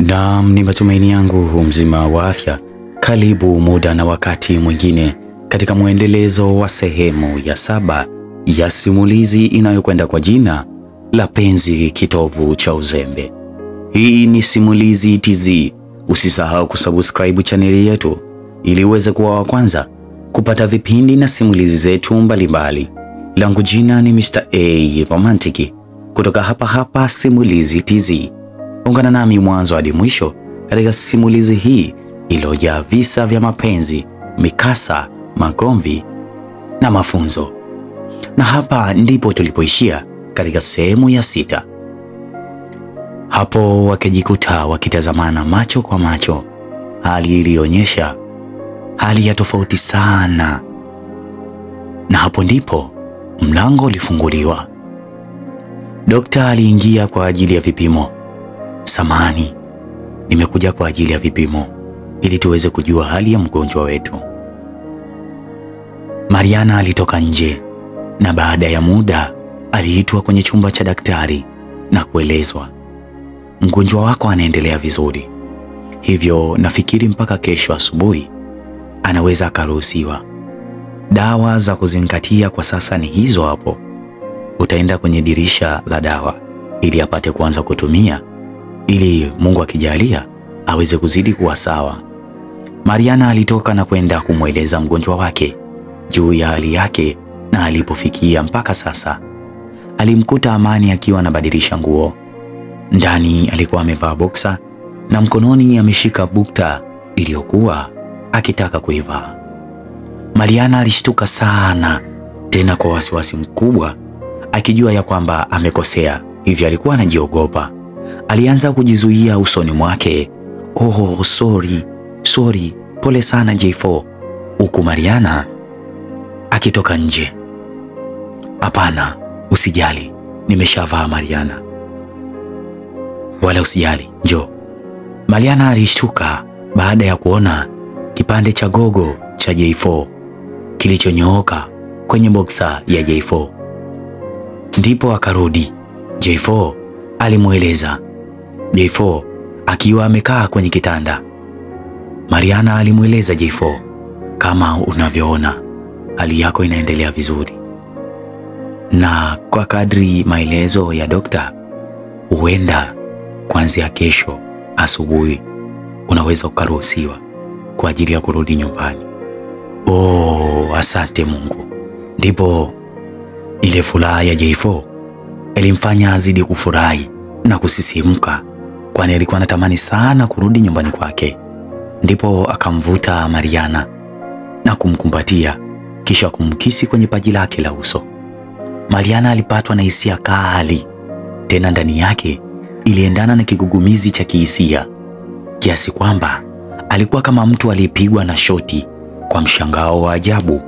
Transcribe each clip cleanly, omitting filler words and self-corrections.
Naam, ni matumaini yangu mzima wa afya. Karibu muda na wakati mwingine katika mwendelezo wa sehemu ya 7 ya simulizi inayokwenda kwa jina la Penzi Kitovu cha Uzembe. Hii ni Simulizi TZ. Usisahau kusubscribe chaneli yetu ili uweze kuwa wa kwanza kupata vipindi na simulizi zetu mbalimbali. Langu jina ni Mr. A Romantic kutoka hapa hapa Simulizi TZ. Ungana nami mwanzo hadi mwisho katika simulizi hii iliyojaa visa vya mapenzi, mikasa, magomvi na mafunzo. Na hapa ndipo tulipoishia katika sehemu ya 6. Hapo wakijikuta wakitazamana macho kwa macho, hali ilionyesha hali ya tofauti sana. Na hapo ndipo mlango ulifunguliwa. Dokta aliingia kwa ajili ya vipimo. Samahani, nimekuja kwa ajili ya vipimo ili tuweze kujua hali ya mgonjwa wetu. Mariana alitoka nje na baada ya muda aliitwa kwenye chumba cha daktari na kuelezwa, mgonjwa wako anaendelea vizuri, hivyo nafikiri mpaka kesho asubuhi anaweza akaruhusiwa. Dawa za kuzingatia kwa sasa ni hizo hapo. Utaenda kwenye dirisha la dawa ili apate kuanza kutumia, ili Mungu akijalia aweze kuzidi kuwa sawa. Mariana alitoka na kwenda kumweleza mgonjwa wake juu ya hali yake na alipofikia mpaka sasa. Alimkuta Amani akiwa anabadilisha nguo. Ndani alikuwa amevaa boxer na mkononi ameshika bukta iliyokuwa akitaka kuivaa. Mariana alishtuka sana, tena kwa wasiwasi mkubwa, akijua ya kwamba amekosea, hivyo alikuwa anajiogopa. Alianza kujizuia usoni mwake. Oh, sorry, sorry, pole sana J4, huku Mariana akitoka nje. Hapana, usijali, nimeshavaa Mariana. Wala usijali, njoo. Mariana alishtuka baada ya kuona kipande cha gogo cha J4 kilichonyooka kwenye boxer ya J4. Ndipo akarudi. J4 alimueleza. J4 akiwa amekaa kwenye kitanda. Mariana alimueleza J4, kama unavyoona hali yako inaendelea vizuri, na kwa kadri maelezo ya dokta, huenda kuanzia kesho asubuhi unaweza ukaruhusiwa kwa ajili ya kurudi nyumbani. Oh, asante Mungu. Ndipo ile furaha ya J4 ilimfanya azidi kufurahi na kusisimka, kwani alikuwa anatamani sana kurudi nyumbani kwake. Ndipo akamvuta Mariana na kumkumbatia kisha kumkisi kwenye paji lake la uso. Mariana alipatwa na hisia kali, tena ndani yake iliendana na kigugumizi cha kihisia, kiasi kwamba alikuwa kama mtu aliyepigwa na shoti. Kwa mshangao wa ajabu,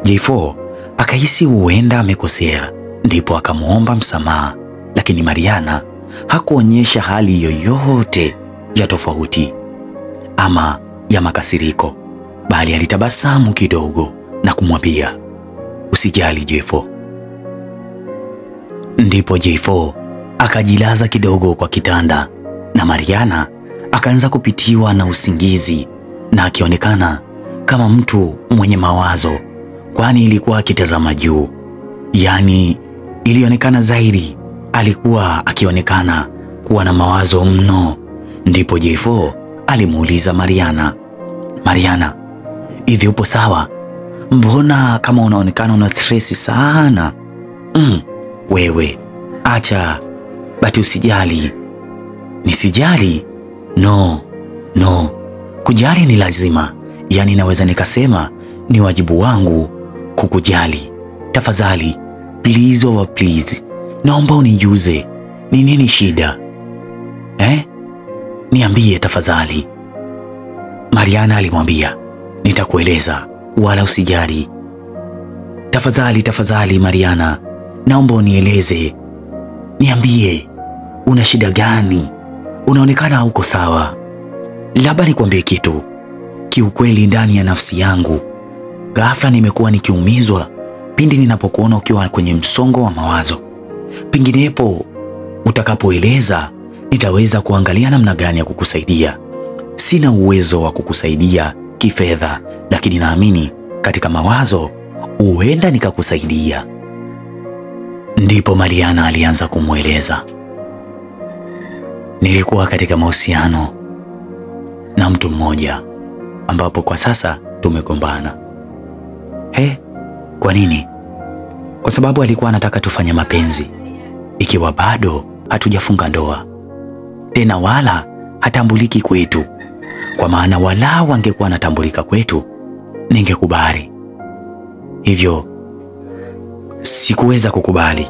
J4 akahisi huenda amekosea, ndipo akamuomba msamaha, lakini Mariana hakuonyesha hali yoyote ya tofauti ama ya makasiriko, bali alitabasamu kidogo na kumwambia, usijali J4. Ndipo J4 akajilaza kidogo kwa kitanda na Mariana akaanza kupitiwa na usingizi na akionekana kama mtu mwenye mawazo, kwani ilikuwa akitazama juu. Yani ilionekana zaidi alikuwa akionekana kuwa na mawazo mno. Ndipo J4 alimuuliza Mariana, Mariana, hivi upo sawa? Mbona kama unaonekana una stress sana? Wewe acha bati, usijali. Nisijali? No, no, kujali ni lazima. Yani naweza nikasema ni wajibu wangu kukujali. Tafadhali, please over please, naomba unijuze ni nini shida? Niambie tafadhali. Mariana alimwambia, nitakueleza, wala usijali. Tafadhali, tafadhali Mariana, naomba unieleze. Niambie, una shida gani? Unaonekana hauko sawa. Labda nikwambie kitu. Kiukweli ndani ya nafsi yangu ghafla nimekuwa nikiumizwa pindi ninapokuona ukiwa kwenye msongo wa mawazo. Penginepo utakapoeleza nitaweza kuangalia namna gani ya kukusaidia. Sina uwezo wa kukusaidia kifedha, lakini naamini katika mawazo huenda nikakusaidia. Ndipo Mariana alianza kumweleza, nilikuwa katika mahusiano na mtu mmoja ambapo kwa sasa tumegombana. He, kwa nini? Kwa sababu alikuwa anataka tufanye mapenzi ikiwa bado hatujafunga ndoa, tena wala hatambuliki kwetu. Kwa maana wala wangekuwa anatambulika kwetu ningekubali. Hivyo sikuweza kukubali,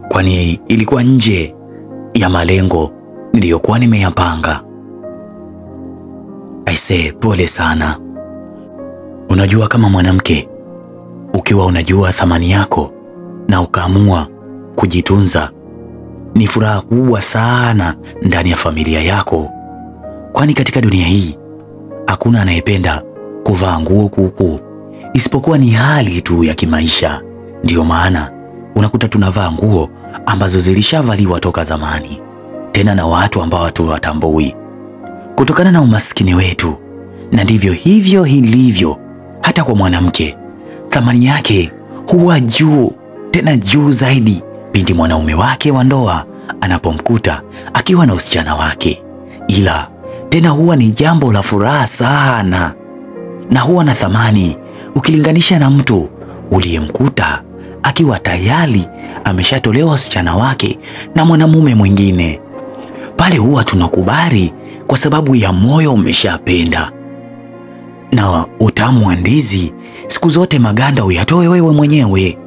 kwani ilikuwa nje ya malengo niliyokuwa nimeyapanga. Aise, pole sana. Unajua, kama mwanamke ukiwa unajua thamani yako na ukaamua kujitunza, ni furaha kubwa sana ndani ya familia yako. Kwani katika dunia hii hakuna anayependa kuvaa nguo kuukuu, isipokuwa ni hali tu ya kimaisha. Ndiyo maana unakuta tunavaa nguo ambazo zilishavaliwa toka zamani, tena na watu ambao hatuwatambui kutokana na umaskini wetu. Na ndivyo hivyo ilivyo hata kwa mwanamke, thamani yake huwa juu, tena juu zaidi pindi mwanaume wake wa ndoa anapomkuta akiwa na usichana wake. Ila tena huwa ni jambo la furaha sana na huwa na thamani ukilinganisha na mtu uliyemkuta akiwa tayari ameshatolewa usichana wake na mwanamume mwingine. Pale huwa tunakubali kwa sababu ya moyo umeshapenda. Na utamu wa ndizi siku zote maganda uyatoe wewe mwenyewe.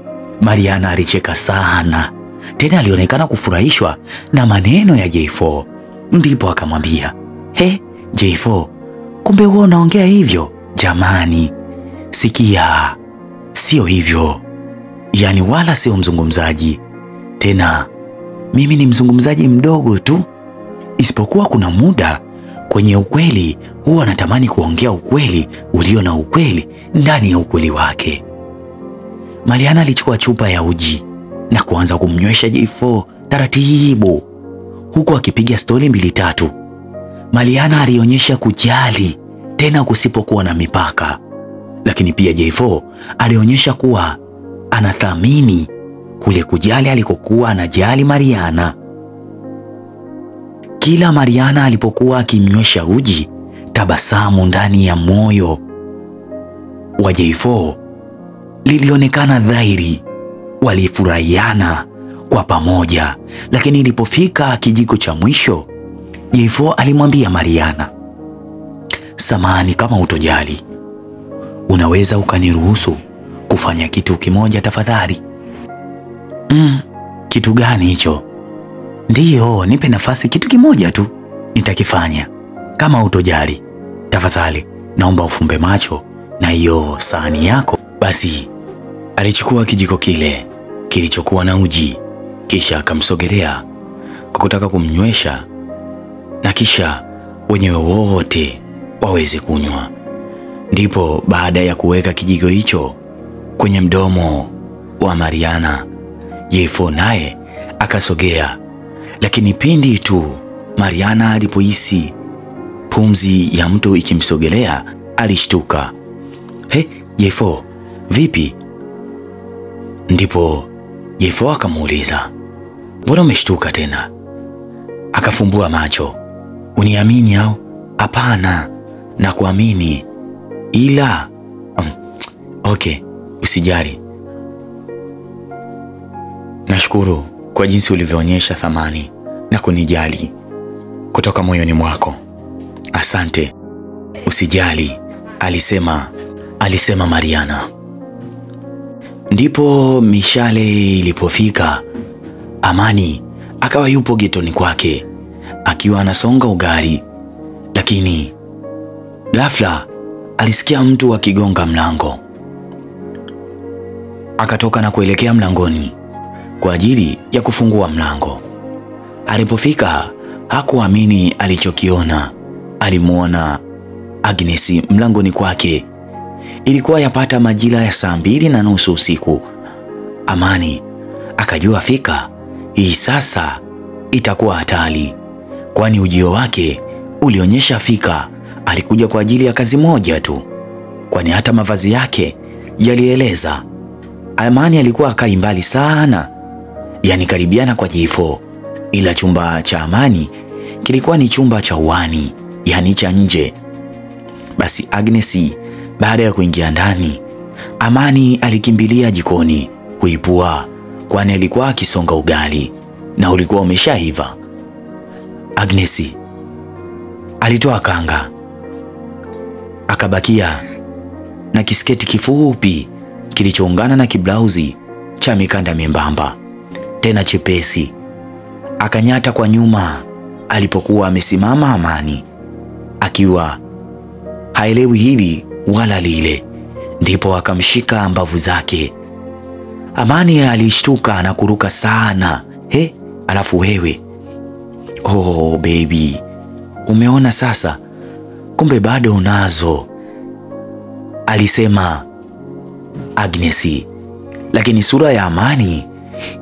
Mariana alicheka sana, tena alionekana kufurahishwa na maneno ya J4. Ndipo akamwambia, he, J4, kumbe wewe unaongea hivyo? Jamani, sikia, sio hivyo. Yaani wala sio mzungumzaji. Tena mimi ni mzungumzaji mdogo tu, isipokuwa kuna muda kwenye ukweli huwa natamani kuongea ukweli ulio na ukweli ndani ya ukweli wake. Mariana alichukua chupa ya uji na kuanza kumnywesha J4 taratibu, huku akipiga stori mbili tatu. Mariana alionyesha kujali tena kusipokuwa na mipaka, lakini pia J4 alionyesha kuwa anathamini kule kujali alikokuwa anajali Mariana. Kila Mariana alipokuwa akimnywesha uji, tabasamu ndani ya moyo wa J4 lilionekana dhahiri. Walifurahiana kwa pamoja, lakini ilipofika kijiko cha mwisho, J4 alimwambia Mariana, samahani kama utojali, unaweza ukaniruhusu kufanya kitu kimoja tafadhali? Kitu gani hicho? Ndiyo, nipe nafasi, kitu kimoja tu nitakifanya. Kama utojali, tafadhali naomba ufumbe macho na hiyo sahani yako. Basi alichukua kijiko kile kilichokuwa na uji, kisha akamsogelea kwa kutaka kumnywesha na kisha wenyewe wote waweze kunywa. Ndipo baada ya kuweka kijiko hicho kwenye mdomo wa Mariana, J4 naye akasogea. Lakini pindi tu Mariana alipohisi pumzi ya mtu ikimsogelea, alishtuka. He, J4, vipi? Ndipo J4 akamuuliza, mbona umeshtuka tena? Akafumbua macho. Uniamini au? Hapana, nakuamini, ila okay, usijali. Nashukuru kwa jinsi ulivyoonyesha thamani na kunijali kutoka moyoni mwako. Asante. Usijali, alisema Mariana. Ndipo mishale ilipofika, Amani akawa yupo getoni kwake akiwa anasonga ugali, lakini ghafla alisikia mtu akigonga mlango. Akatoka na kuelekea mlangoni kwa ajili ya kufungua mlango. Alipofika hakuamini alichokiona. Alimuona Agnes mlangoni kwake. Ilikuwa yapata majira ya 2:30 usiku. Amani akajua fika hii sasa itakuwa hatari. kwani ujio wake ulionyesha fika alikuja kwa ajili ya kazi moja tu, kwani hata mavazi yake yalieleza. Amani alikuwa akai mbali sana, yani karibiana kwa jifo, ila chumba cha Amani kilikuwa ni chumba cha uani, yani cha nje. Basi Agnes baada ya kuingia ndani, Amani alikimbilia jikoni kuipua, kwani alikuwa akisonga ugali na ulikuwa umeshaiva. Agnes alitoa kanga, akabakia na kisketi kifupi kilichoungana na kiblauzi cha mikanda membamba tena chepesi. Akanyata kwa nyuma alipokuwa amesimama Amani, akiwa haelewi hili wala lile, ndipo akamshika mbavu zake. Amani alishtuka na kuruka sana. He, alafu wewe, oh baby, umeona sasa, kumbe bado unazo, alisema Agnes. Lakini sura ya Amani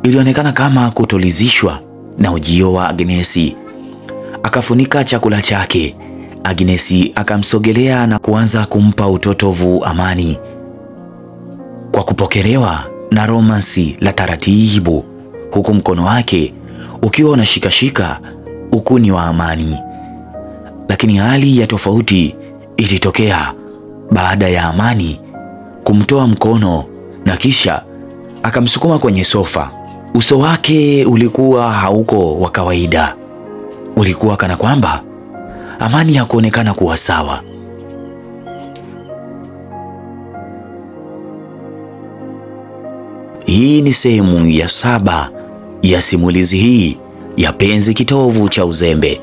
ilionekana kama kutolizishwa na ujio wa Agnes. Akafunika chakula chake. Agnes akamsogelea na kuanza kumpa utotovu Amani kwa kupokelewa na romansi la taratibu, huku mkono wake ukiwa unashikashika ukuni wa Amani. Lakini hali ya tofauti ilitokea baada ya Amani kumtoa mkono na kisha akamsukuma kwenye sofa. Uso wake ulikuwa hauko wa kawaida, ulikuwa kana kwamba Amani hakuonekana kuwa sawa. Hii ni sehemu ya 7 ya simulizi hii ya Penzi Kitovu cha Uzembe.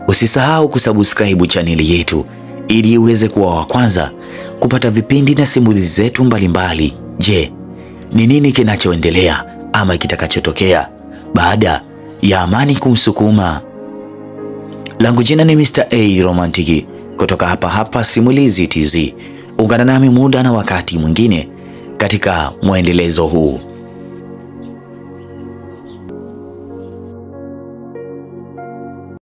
Usisahau kusubscribe chaneli yetu ili uweze kuwa wa kwanza kupata vipindi na simulizi zetu mbalimbali. Je, ni nini kinachoendelea ama kitakachotokea baada ya Amani kumsukuma? Langu jina ni Mr. A Romantiki kutoka hapa hapa Simulizi TZ. Ungana nami muda na wakati mwingine katika mwendelezo huu.